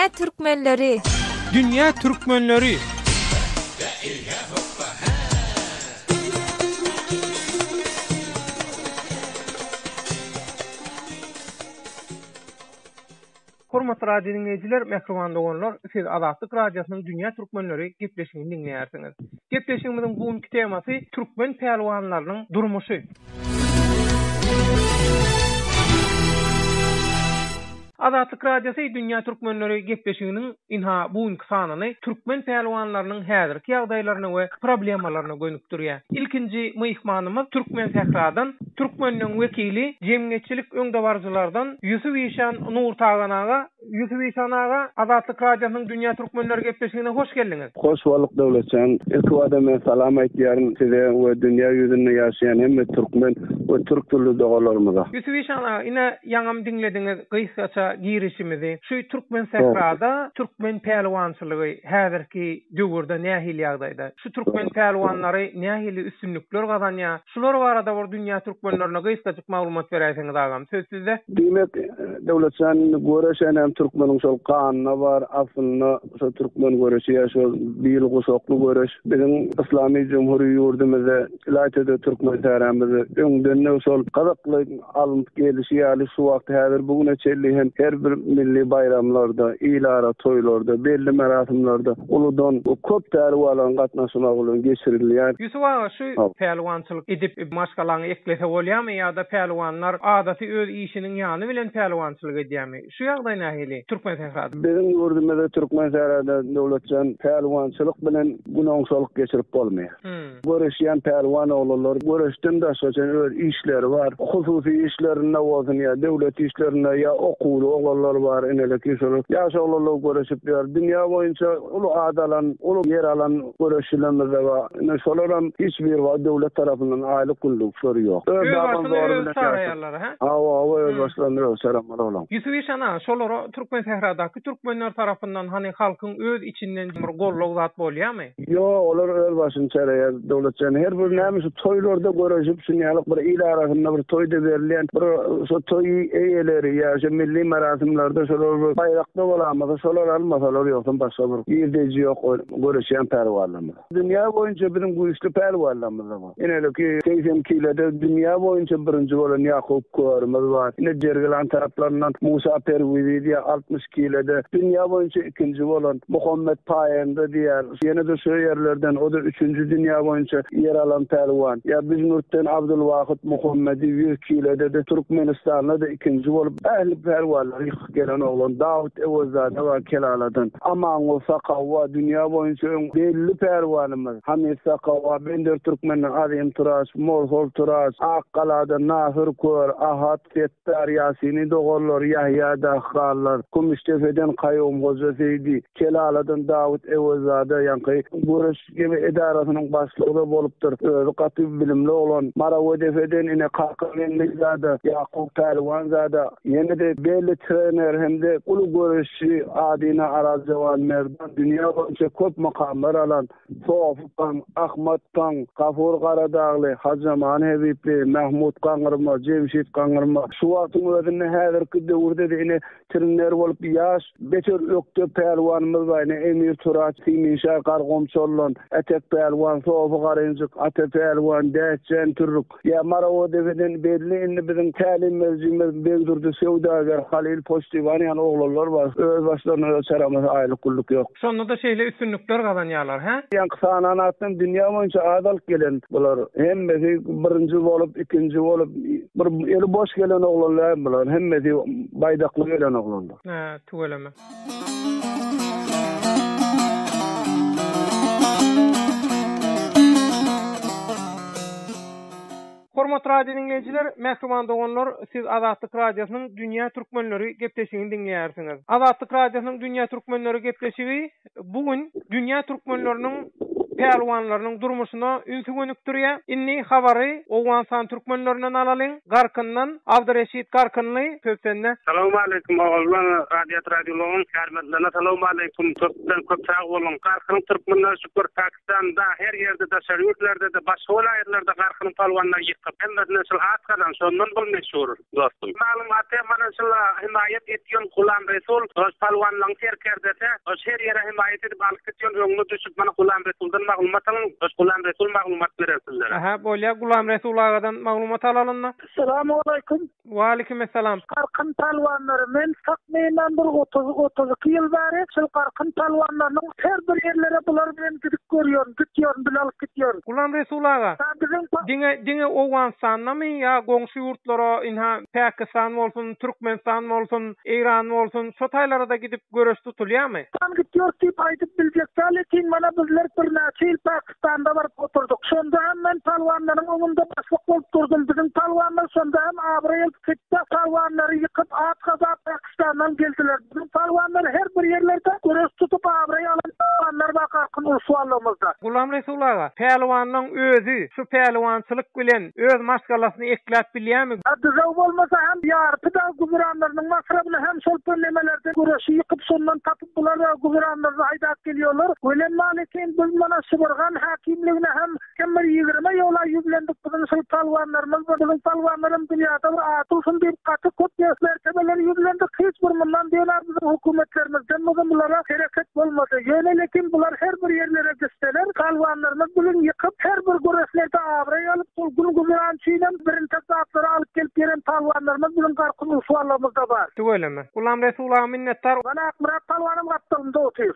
Dünýä türkmenleri! Dünýä türkmenleri! Hormatly radio diňleýjiler, mähriban doganlar, siz Azatlyk Radiosynyň Dünýä türkmenleri gepleşigini diňleýärsiňiz. Gepleşigimiziň bu günki temasy türkmen pälwanlarynyň durmuşy. Azatlyk Radiosy Dünýä türkmenleri gepleşiginiň ynha bu günki sanyny türkmen pälwanlarynyň häzirki ýagdaýlaryna we problemalaryna gönükdirýär. Ilkinji myhmanymyz Türkmensähradan türkmenleň wekili, jemgyýetçilik öňdebaryjylardan Ýusup işan Nurtagan aga. Ýusup işan aga, Azatlyk Radiosynyň Dünýä türkmenleri gepleşigine hoş geldiňiz. Hoş bolduk Döwletjan. Ilkibada men salam aýtýaryn size we dünýä ýüzünde ýaşaýan hemme türkmen we türk dilli doganlarymyza. Ýusup işan aga, ine ýaňam diňlediňiz gysgaça girişimizi. Şu Türkmensährada türkmen pälwançylygy häzirki döwürde nähili ýagdaýda? Şu türkmen pälwanlary nähili üstünlikler gazanýar? Şular barada bir dünýä türkmenlerine gysgajyk maglumat beräýseňiz agam, söz sizde. Diýmek, Döwletjan indi göreşenem türkmeniň şol ganynda bar, aslynda şo türkmen göreşi ýa şo bil guşakly göreş biziň Yslamy Jumhury ýurdumyzda, ylaýta-da türkmen sähramyzda öňden-de şol gyzykly alnyp gelişi ýaly şu wagt häzir bu güne çenli hem her bir milli baýramlarda, il ara toýlarda, belli merasymlarda uludan we köp pälwanlaryň gatnaşmagy bilen geçirilýär. Ýusup aga şu pälwançylyk edip maşgalaňy eklese bolýamy ýa-da pälwanlar adaty öz işiniň ýany bilen pälwançylyk edýämi? Şu ýagdaý nähili Türkmensährada? Biziň ýurdumyzda Türkmensährada Döwletjan pälwançylyk bilen gün oňşalyk geçirip bolmaýar. Göreşýän pälwan oglanlar göreşden daşgaça öz işleri bar. Hususy işlerinde bolsun ýa döwlet işlerinde ýa okuwly oglanlar bar ineleki şolar ýaş oglanlar göreşip ýör. Dünýä boýunça uly at alan, uly ýer alan göreşçilerimiz-de bar. Ine şolaram hiç bir wagt döwlet tarapyndan aýlyk günlükleri ýok. Öz başyny özi çaraýarlar hä? Hawa hawa öz başlaryny özi çaramaly olaň. Ýusup işan aga şolara Türkmensähradaky türkmenler tarapyndan hany halkyň öz içinden bir gollag zat bolýamy? Ýok, olar öz başyny çaraýar Döwletjan. Her bir näme şu toýlarda göreşip şunýalyk bir il arasynda bir toýda berilýän bir şo toý eýeleri ýa şo milli merasymlarda şolar bir baýrakda bolamasa şolar almasalar ýogsam başga bir girdeji ýok göreşýän pälwanlarymyza. Dünýä boýunça biziň güýçli pälwanlarymyz-da bar. Ineliki 80 kilede dünýä boýunça birinji bolan Ýakup Körümiz bar. Ine Jergilan taraplaryndan Musa Perwizi diýýär 60 kilede dünýä boýunça ikinji bolan Muhammet Paýenda diýýär. Ýene-de şu ýerlerden o-da üçünji dünýä boýunça ýer alan pälwan. Ýa Büjnürtden Abdulwahyt Muhammedi 100 kilede-de Türkmenistanda-da ikinji bolup ähli pälwanlary ýykyp gelen oglan Dawut Öwezzade bar Kelaladan. Amanguly Sakaw bar dünýä boýunça öň belli pälwanymyz. Hamid Sakaw bar Bender Türkmenden Azim Turaç, Morhol Turaç, Akgaladan Nasyr Kör, Ahat Setdar, Ýasini doganlar, Ýahýa Dahgallar, Kümüşdepeden Kaýum Hoja Seýdi, Kelaladan Dawut Öwezzade ýaňky göreş gemi edarasynyň başlygy-da bolupdyr. Özi gaty bilimli oglan. Marawedepeden ine Kaka Meňlizada, Ýakup Pälwanzada, ýene-de belli trener hem-de uly göreşçi Adina Arazjawan Merdan dünýä boýunça köp makamlar alan Sofy Paň, Ahmat Paň, Gafur Garadagly, Hajyaman Hebipli, Mahmut Gaňyrma, Jemşit Gaňyrma şu wagtyň özünde häzirki döwürde-de ine Trenler bolup ýaş, beter ökde pälwanymyz bar, ine Emir Turaç, Siminşa Gargomçoldan, Ätek pälwan, Sofy Garynjyk, Ata pälwan, Dätjen Türk, ýa Marawodepeden belli indi biziň tälim berijimiz Begdurdy Söwdager, Halyl Poçtiwan ýaly oglanlar bar. Öz başlaryna öz çaramasy aýlyk günlük ýok. Şonda-da şeýle üstünlikler gazanýarlar, hä? Ýaňky sanan atdan dünýä boýunça at alyp gelen bular. Hemmesi birinji bolup, ikinji bolup, bir eli boş gelen oglanlar däl bular. Hemmesi baýdakly gelen oglanlar. Hä, tüweleme. Hormatly radio diňleýjiler, mähriban doganlar, siz Azatlyk Radiosynyň Dünýä Türkmenleri gepleşigini diňleýärsiňiz. Azatlyk Radiosynyň Dünýä Türkmenleri gepleşigi bu gün dünýä türkmenleriniň pälwanlarynyň durmuşyna ünsi gönükdirýär. Indi habary Owganystan türkmenlerinden alalyň. Garkyndan Abdyreşit Garkynly, söz sende. Salowmaleýkim Oguljan Radiýat Radiologyň härmetlerine salowmaleýkim köpden köp sag boluň Garkynyň türkmenleri şükür Pakistanda her ýerde daşary ýurtlardada başga welaýatlarda Garkynyň palwanlary ýykyp hemmesinden şul at gazan şondan bul meşhur dostum. Maglumaty mana şul himaýat etýän Gulam Resul hoş palwanlaryň serkerdesi hoş her ýere himaýat edip alyp gitýän öňüne düşüp mana Gulam Resuldan maglumat alyň hoş Gulam Resul maglumat berer sizlere. Aha bolýa Gulam Resul agadan maglumat alalynda. Salamaleýkum. Waleýkimessalam. Garkyn pälwanlary men takmynan bir 30 32 ýyl bäri şul garkyn pälwanlarynyň her bir ýerlere bular bilen gidip görýärin, gitýärin, bile alyp gitýärin. Gulam Resul aga, biziň diňe diňe Owganystandamy ýa goňşy ýurtlara ynha Pakistan bolsun, Türkmenistan bolsun, Eýran bolsun şo taýlara-da gidip göreş tutulýamy? Stan gitýoris diýip aýdyp biljek däl ekin mana bizler birnäçe ýyl Pakistanda baryp oturdyk. Şonda hem men palwanlaryň öňünde başlyk bolup durdum. Biziň palwanlar şonda hem abraý alyp gitdi. Palwanlary ýykyp at gazap Pakistandan geldiler. Biziň palwanlar her bir ýerlerde göreş tutup abraý alan palwanlar bar Garkyn ulsuwallygymyzda. Gulam Resul aga, pälwanyň özi şu pälwançylyk bilen öz maşgalasyny ekläp bilýärmi? A dyzaw bolmasa hem ýarpy dag güzeranlarynyň masrabyny hem şol bir nemelerden göreşi ýykyp şondan tapyp bular güzeranlaryny haýdap gelýorlar. Welemma lekin biz mana Şybyrgan häkimligine hem Kim bir ýigrimä ýola ýüzlendik biziň şul palwanlarymyz bir biziň palwanlarym dünýäde bir ady bolsun diýip gaty köp mertebeler ýüzlendik hiç bir mundan döner biziň hökümetlerimizden bolsa bulara hereket bolmady ýöne lekin bular her bir ýerlere gitseler palwanlarymyz bilen ýykyp her bir göreşlerde abraý alyp şol gün güzeran üçinem birintek zatlary alyp gelip ýeren palwanlarymyz biziň garkyn urşuwanlygymyzda bar. Tüweleme. Gulam Resul aga minnetdar. Mana Akmyrat palwanam gapdalymda otyr.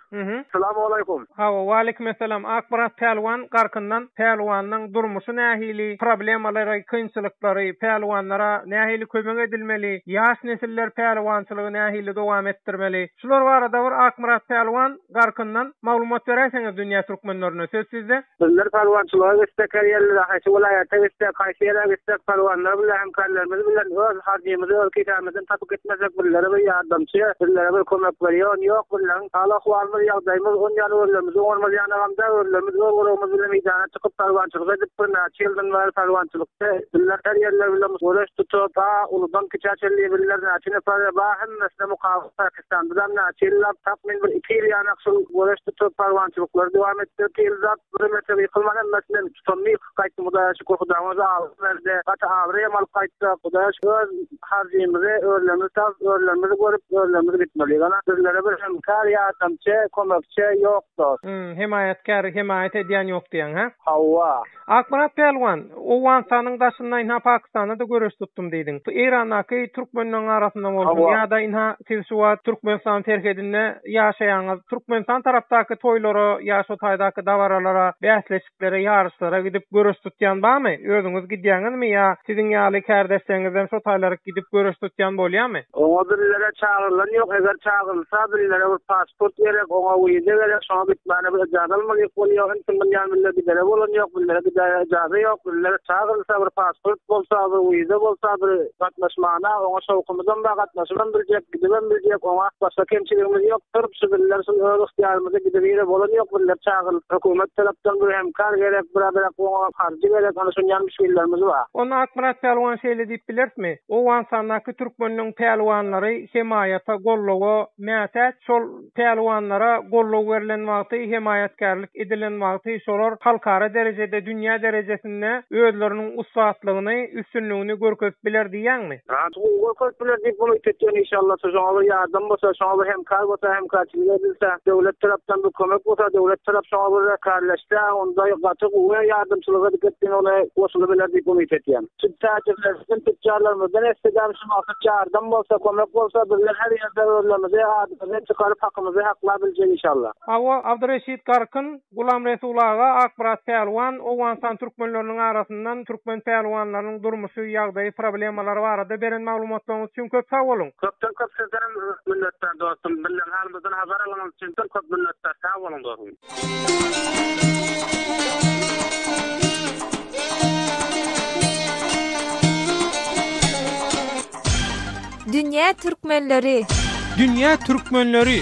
Salamaleýkum. Hawa, waleýkimessalam. Akmyrat pälwan Garkyndan pälwanyň durmuşy nähili, problemalary, kynçylyklary, pälwanlara nähili kömek edilmeli, ýaş nesiller pälwançylygy nähili dowam etdirmeli? Şular barada bir Akmyrat pälwan Garkyndan maglumat beräýseňiz dünýä türkmenlerine söz sizde. Bizler pälwançylyga gitsek her ýerlere, haýsy welaýata gitsek, haýsy ýere gitsek pälwanlar bilen hemkärlerimiz bilen öz harjymyzy öz kisämizden tapyp gitmesek bizlere bir ýardamçy, bizlere bir kömek berýän ýok bizleriň hal-ahwalymyz, ýagdaýymyz onýan özlerimizi oňarmaz ýanagam däl özlerimiz öz guragymyz bilen meýdana çykyp pälwançylyk edip birnäçe ýyldan bäri pälwançylykda bizler her ýerler bilen göreş tutup ta uludan kiçä çenli bizler näçe nefer bar hemmesine mukabat Pakistanda-dam näçe ýyllap takmyn bir iki ýyl ýanak şol göreş tutup pälwançylyklary dowam etdirip ýyldap bir mertebe ýykylman hemmesinden tutanyny ýykyp gaýtdym Hudaýa şükür Hudaýyň özi abraý berdi gaty abraýam alyp gaýtdyk Hudaýa şükür öz harjymyzy özlerimiz tapyp özlerimiz görüp özlerimiz gitmeli ýöne bizlere bir hemkar ýardamçy kömekçi ýok dost. Hemaýatkär hemaýat edýän ýok diýýäň hä? Hawa. Akmyrat pälwan, Owganystanyň daşynda ynha Pakistanda-da göreş tutdum diýdiň. Eýrandaky türkmenleriň arasynda bolsun ýa-da ynha siz şu wagt Türkmenistan serhedinde ýaşaýaňyz. Türkmenistan tarapdaky toýlara ýa şo taýdaky dabaralara, bäsleşiklere, ýaryşlara gidip göreş tutýan barmy? Özüňiz gidýäňizmi ýa siziň ýaly kärdeşleriňizden şo taýlaryk gidip göreş tutýan bolýamy? Oňa birlere çagyrylan ýok, eger çagyrylsa birlere bir pasport gerek, oňa wiza gerek, şoňa gitmäne bir yjaza almalyk bolýar, inti munýan bile gidere bolan ýok, birlere gidäge yjaza ýok, birlere çagyrylsa bir pasport bolsa, bir wiza bolsa bir gatnaşmana, oňa şowkumyzam bar, gatnaşybam biljek, gidibem biljek, oňa başga kemçiligimiz ýok, syrp şu birler şul öz ygtyýarymyzda gidibire bolan ýok, birler çagyrylyp hökümet tarapdan bir hemkar gerek, bir azrak oňa harjy gerek, ana şunýan müşgillerimiz bar. Onda Akmyrat pälwan şeýle diýip bilerismi? Owganystandaky türkmenleň pälwanlary hemaýata, goldawa mätäç. Şol pälwanlara goldaw berlen wagty, hemaýatkärlik edilen wagty şolar halkara derejede, dünýä derejesinde özleriniň ussatlygyny, üstünligini görkezip biler diýýäňmi? Gaty gowy görkezip biler diýip umyt etýän inşallah şoňa bir ýardam bolsa, şoňa bir hemkar bolsa, hemkarçylyk edilse, döwlet tarapdan bir kömek bolsa, döwlet tarap şoňa bir karleşse, onda gaty gowy ýardamçylyk edip etsin ony goşulybiler diýip umyt etýän. Şu täjirlerden, tütjarlarymyzdan etsekäm şu maksat ýardam bolsa, kömek bolsa bizler her ýerde özlerimizi, adymyzy çykaryp hakymyzy haklap biljek inşallah. Hawa, Abdyreşit Garkyn, Gulam Resul aga, Akmyrat Pälwan, Owganystan türkmenleriniň arasyndan türkmen pälwanlarynyň durmuşy, ýagdaýy, problemalary barada beren maglumatlaryňyz üçin köp sag boluň! Köpden köp sizdenem minnetdar dostum, bilen halymyzdan habar alanyňyz üçin köp minnetdar, sag boluň dostum. Dünýä türkmenleri. Dünýä türkmenleri.